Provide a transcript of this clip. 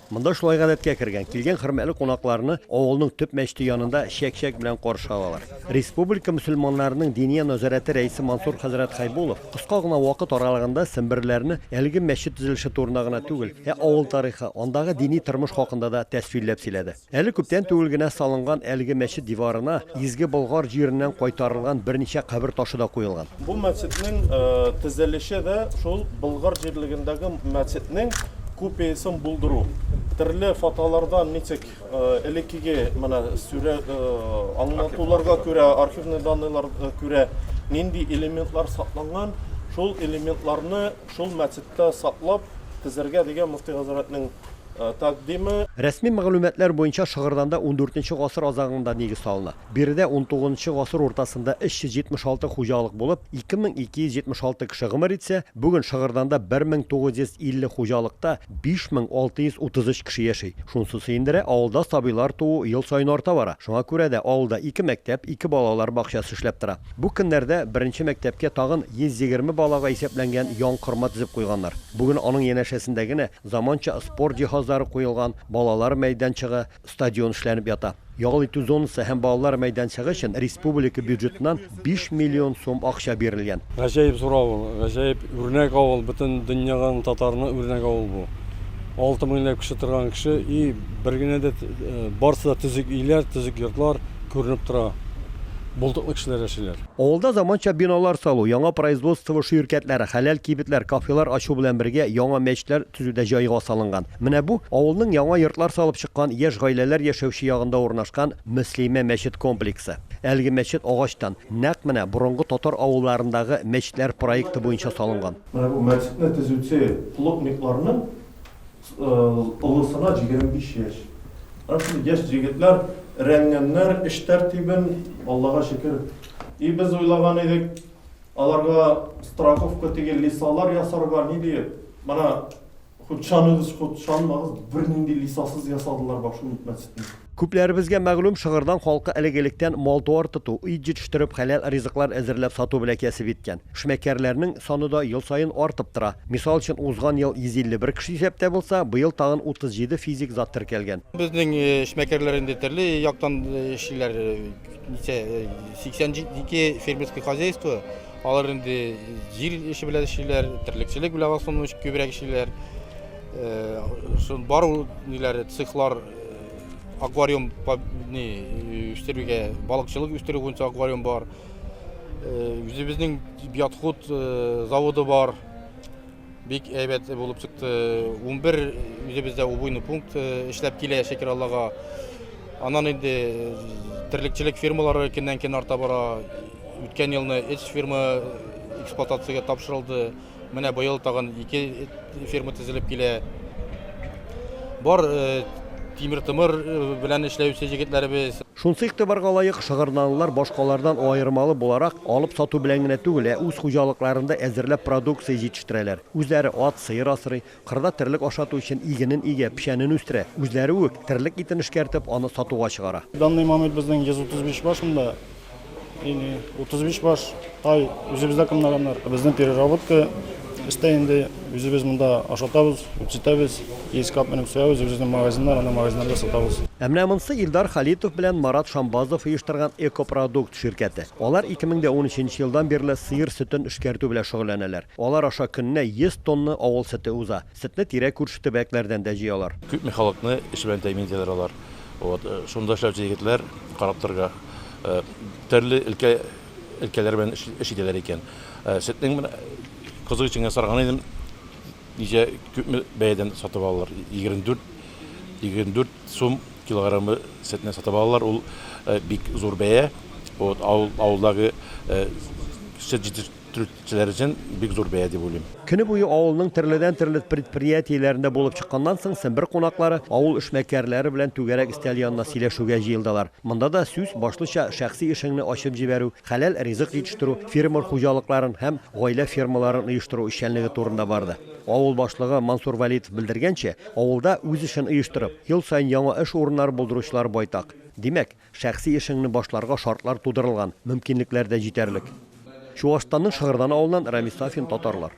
Монда шулай гадәткә кергән, килгән хөрмәтле кунакларны авылның төп мәчете янында чәк-чәк белән каршы алалар. Республика мөселманнарының Диния нәзарәте рәисе Мансур хәзрәт Хәйбуллов кыска гына вакыт аралыгында семберләрне әлеге мәчет төзелеше турында гына түгел, ә авыл тарихы, андагы дини тормыш хакында да тәфсилләп сөйләде. Әле күптән түгел генә салынган әлеге мәчет диварына Изге Болгар җиреннән кайтарылган берничә кабер ташы да куелган. Бу мәчетнең төзелеше дә шул Болгар җирлегендәге мәчетнең копиясен булдыру. Төрле фотолардан ничек элеккеге менә сүрәт аңлатуларга күрә, архивный данныйларга күрә нинди элементлар сакланган, шул элементларны шул мәчеттә саклап төзергә дигән мөфти хәзрәтнең тәкъдиме. Рәсми мәгълүматлар буенча, Шыгырданда ундүртенче гасыр азагында нигез салына. Биредә унтугызынчы гасыр уртасында 376 хуҗалык булып, 2276 кеше гомер итсә, бүген Шыгырданда 1950 хуҗалыкта 5633 кеше яши. Шунысы сөендерә, авылда сабыйлар туу ел саен арта бара. Шуңа күрә дә авылда ике мәктәп, ике балалар бакчасы эшләп тора. Бу көннәрдә беренче мәктәпкә тагын 120 балага исәпләнгән янкорма төзеп куйганнар. Бүген аның янәшәсендә генә заманча спорт җиһазлары куелган балалар мәйданчыгы, стадион эшләнеп ята. Ял итү зонасы һәм балалар мәйданчыгы өчен республика бюджетыннан 5 миллион сум акча бирелгән. Гаҗәеп зур авыл, гаҗәеп үрнәк авыл, бөтен дөньяга татарны үрнәк авыл бу. 6 меңләп кеше торган кеше и бер генә дә барысы да төзек өйләр, төзек йортлар күренеп тора. Булдыклы кешеләр яшиләр. Авылда заманча биналар салу, яңа производство ширкәтләре, хәләл кибетләр, кафелар ачу белән бергә яңа мәчетләр төзү дә җайга салынган. Менә бу, авылның яңа йортлар салып чыккан яшь гаиләләр яшәүче ягында урнашкан Мөслимә мәчет комплексы. Әлеге мәчет агачтан, нәкъ менә борынгы татар авылларындагы мәчетләр проекты буенча салынган. Менә бу мәчетне төзүче плотникларның олысына 25 яшь. Менә шундый яшь җегетләр өйрәнгәннәр эш тәртибен, Аллага шөкер. И без уйлаган идек, аларга страховка теге лесалар ясарга, ни диеп. Менә Хоть шаныгыз, хоть шанмагыз, бернинди лисасыз ясадылар бак шул мәчетне. Күпләребезгә мәгълүм, Шыгырдан халкы элек-электән мал-туар тоту, ит җитештереп, хәләл ризыклар әзерләп сату белән кәсеп иткән. Эшмәкәрләрнең саны да ел саен артып тора. Мисал өчен, узган ел 151 кеше исәптә булса, быел тагын 37 физик зат теркәлгән. Безнең эшмәкәрләр инде төрле яктан эшлиләр. Ничә, 82 фермерский хозяйство. Алар инде җир эше белән эшлиләр, терлекчелек белән в основном күбрәк эшлиләр. Шул бар ул ниләр, цехлар, аквариум ни үстерүгә, балыкчылык үстерү буенча аквариум бар. Үзебезнең биотход заводы бар. Бик әйбәт булып чыкты. 11 үзебездә убойный пункт эшләп килә, шөкер Аллага. Аннан инде терлекчелек фермалары көннән-көн арта бара. Үткән елны өч ферма эксплуатациягә тапшырылды. Менә быел тагын ике ферма төзелеп килә. Бар тимер-томыр белән эшләүче җегетләребез. Шунсы игътибарга лаек, шыгырданлылар башкалардан аермалы буларак, алып-сату белән генә түгел, ә үз хуҗалыкларында әзерләп продукция җитештерәләр. Үзләре ат, сыер асрый, кырда терлек ашату өчен игенен игә, печәнен үстерә, үзләре үк, терлек итен эшкәртеп, аны сатуга чыгара. Данный момент безнең 135 баш монда. Или 35 баш тай үзебездә кымнаганнар. Безнең переработка эштә инде үзебез монда ашатабыз, үрчетәбез, искап менеп суябыз, үзебезнең магазиннар, анда магазиннарда сатабыз. Ә менә монысы Илдар Халитов белән Марат Шамбазов оештырган Экопродукт ширкәте. Алар 2013 елдан бирле сыер сөтен эшкәртү белән шөгыльләнәләр. Алар аша көненә 100 тонна авыл сөте уза. Сөтне тирә-күрше төбәкләрдән дә җыялар. Күпме халыкны эш белән тәэмин итәләр алар. Вот, шунда эшләүче егетләр карап торырга төрле өлкә өлкәләр белән эш итәләр икән. Сөтнең менә кызык өчен генә сораган идем, ничә күпме бәядән сатып алалар? 24 24 сум килограммы сөтне сатып алалар. Ул бик зур бәя. Вот, авыл авылдагы сөт Төркчеләр өчен бик зур бәя дип уйлыйм. Көне буе авылның төрледән-төрле предприятиеләрендә булып чыкканнан соң, Сембер кунаклары авыл эшмәкәрләре белән түгәрәк өстәл янына сөйләшүгә җыелдылар. Монда да сүз, башлыча, шәхси эшеңне ачып җибәрү, хәләл ризык җитештерү, фермер хуҗалыкларын һәм гаилә фермаларын оештыру эшчәнлеге турында барды. Авыл башлыгы Мансур Вәлитов белдергәнчә, авылда үз эшен оештырып, ел саен яңа эш урыннары булдыручылар байтак. Димәк, Шәхси эшеңне башларга шартлар тудырылган, мөмкинлекләр дә җитәрлек. Чуашстанның Шыгырдан авылыннан Рамис Сафин, Татарлар.